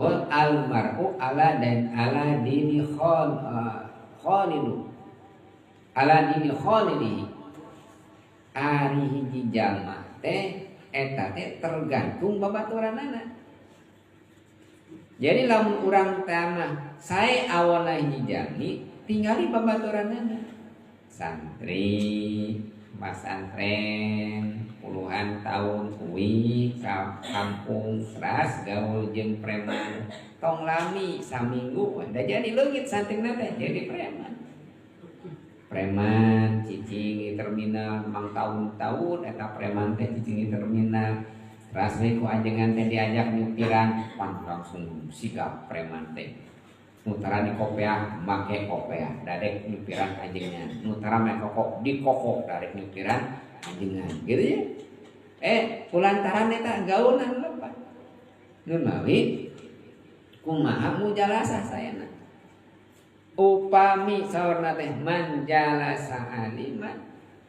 Rasul, "Almar'u ala dan ala dini khalilu ala dini khalilihi." Ari hiji jalma teh eta teh tergantung babaturanana. Jadi lamun urang teh sae awalna hiji jalmi, tingali babaturanana. Santri pasantren puluhan tahun, uih ka kampung, teras gaul jeung preman, tong lami, saminggu da jadi leungit santrina teh, jadi preman. Preman cicing di terminal mang tahun-tahun, eta preman teh cicing di terminal, teras we ku ajengan teh diajak nyupiran, pan langsung sikap preman teh. Nu tara dikopeah, make kopeah dadek nyupiran ajengan. Nu tara make kokok, dikokok dadek nyupiran ajengan, gitu ya. Kulantaran eta gaulan lepat. Nu mawi kumaha mujalasah saena? Upami saurna teh man jalasa aliman,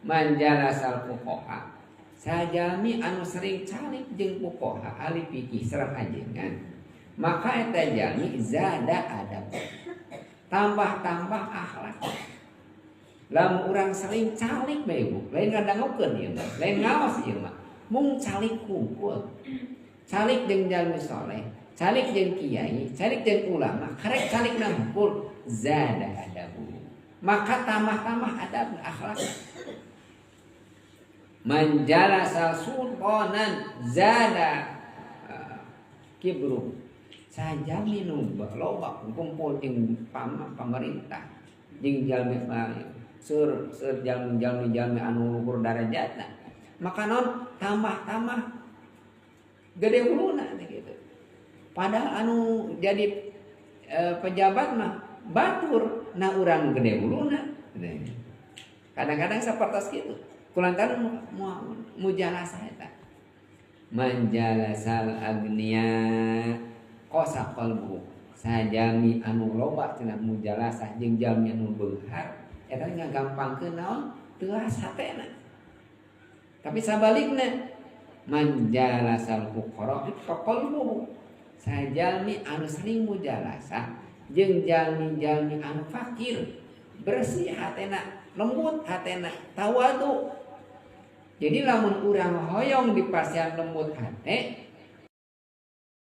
man jalasal fuqaha, sajami anu sering calik jeung fuqaha, ahli fikih sareng ajengan, maka eta jalmi zada adab, tambah-tambah akhlak. Lamun urang sering calik bae, Bu, lain ngadangukeun ieu mah, lain ngaos ieu mah, mung calik kumpul, calik jeung jalmi soleh, calik jeung kiai, calik jeung ulama, karek calik ngumpul, zada adabu, maka tambah-tambah adab, akhlak. Man jalasa sultanan zada kibru. Sajami nu loba kumpul jeung pamerintah, jeung jalmi sur sur jalmi jalmi jalmi anu luhur darajatna, maka non tambah-tambah gede huluna gitu. Padahal anu jadi pejabat mah batur, nah urang gede huluna. Kadang-kadang seperti gitu kulantaran mujalasah eta. Man jalasal agnia qasa qalbu. Sajami anu loba cenah mujalasah jeung jalmi anu beunghar, eta ngagampangkeun naon, teuas hatena. Tapi sabalikna, man jalasal fuqara qalbuhu. Sajalmi anu sering mujalasah jeung jalmi-jalmi anu fakir, bersih hatena, lembut hatena, tawadu. Jadi lamun urang hoyong dipasihan lembut hate